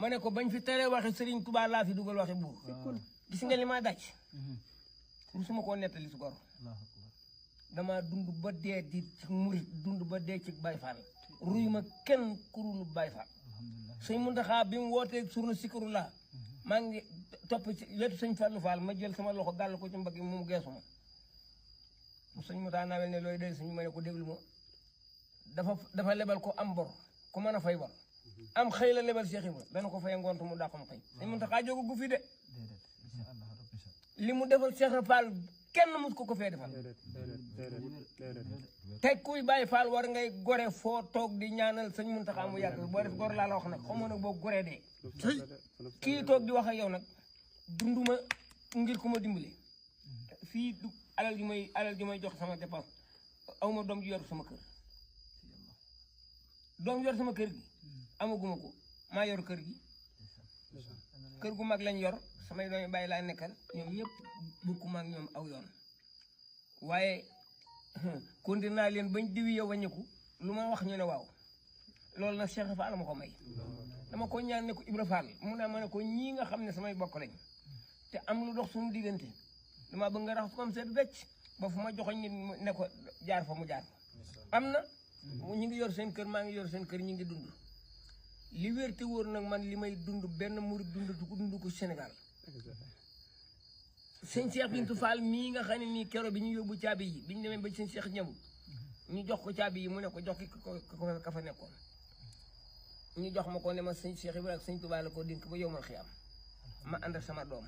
ma ne ko bañ fi teree waxe Serigne Touba laa fi dugal waxe buur gis nga li ma daj musuma koo nettali su gor dama dund ba dee di ci murit dund ba dee ci Baye Fall ruy ma kenn kurulu Baye Fall sëñ Muntaxa bi mu wootee surna sikaru laa maa ngi topp ci wetu sëñ Fallou Fall ma jël sama loxo gàll ko ci mbagg yi moom geesu ma sëñ Mouta naawel ne looy day suñu ma ne ko déglu ma dafa lebal ko am bor ku mën a fay bor am xëy la lebal Cheikh Ibra dana ko fay ngont mu dàqam xëy sëñ Muntaxa jógu gu fi de li mu defal Cheikh Fall kenn mus ko fee defal teg kuy Baye Fall war ngay gore foo toog di ñaanal sëñ Muntaxa mu yàgg boo def gor laa la wax nag xamoo nag boo goree dee kii toog di wax ak yow nag dunduma ngir ku ma dimbali fii du alal ji may jox sama dépense aw ma doom ji yor sama kër doom yor sama kër gi amaguma ko maa yor kër gi kër gu mag lañ yor samay doomi bàyyi laa nekkal ñoom ñëpp bokkuma ak ñoom aw yoon waaye kontir naa leen bañ diwi yow wàññiku lu ma wax ñu ne waaw loolu nag Cheikh Fall ma ko may dama ko ñaan ne ko Ibra Fall mu ne ma ne ko ñii nga xam ne samay bokk lañ te am lu dox suñu diggante dama bëgg nga rax comme seet wecc ba fu ma joxoñ nit ne ko jaar fa mu jaar am na ñu ngi yor seen kër maa ngi yor seen kër ñu ngi dund li wér te wóor nag man li may dund benn murid dund ko Sénégal sëñ Cheikh Bintou Fall mii nga xam ne nii kero bi ñu yóbbu caabi yi bi ñu demee ba sëñ Cheikh ñëw ñu jox ko caabi yi mu ne ko jox ki ka fa nekkoon ñu jox ma ko ne ma sëñ Cheikh Ibrahima ak sëñ Touba la ko dénk ba yow mal xiyam ma ànd ak sama doom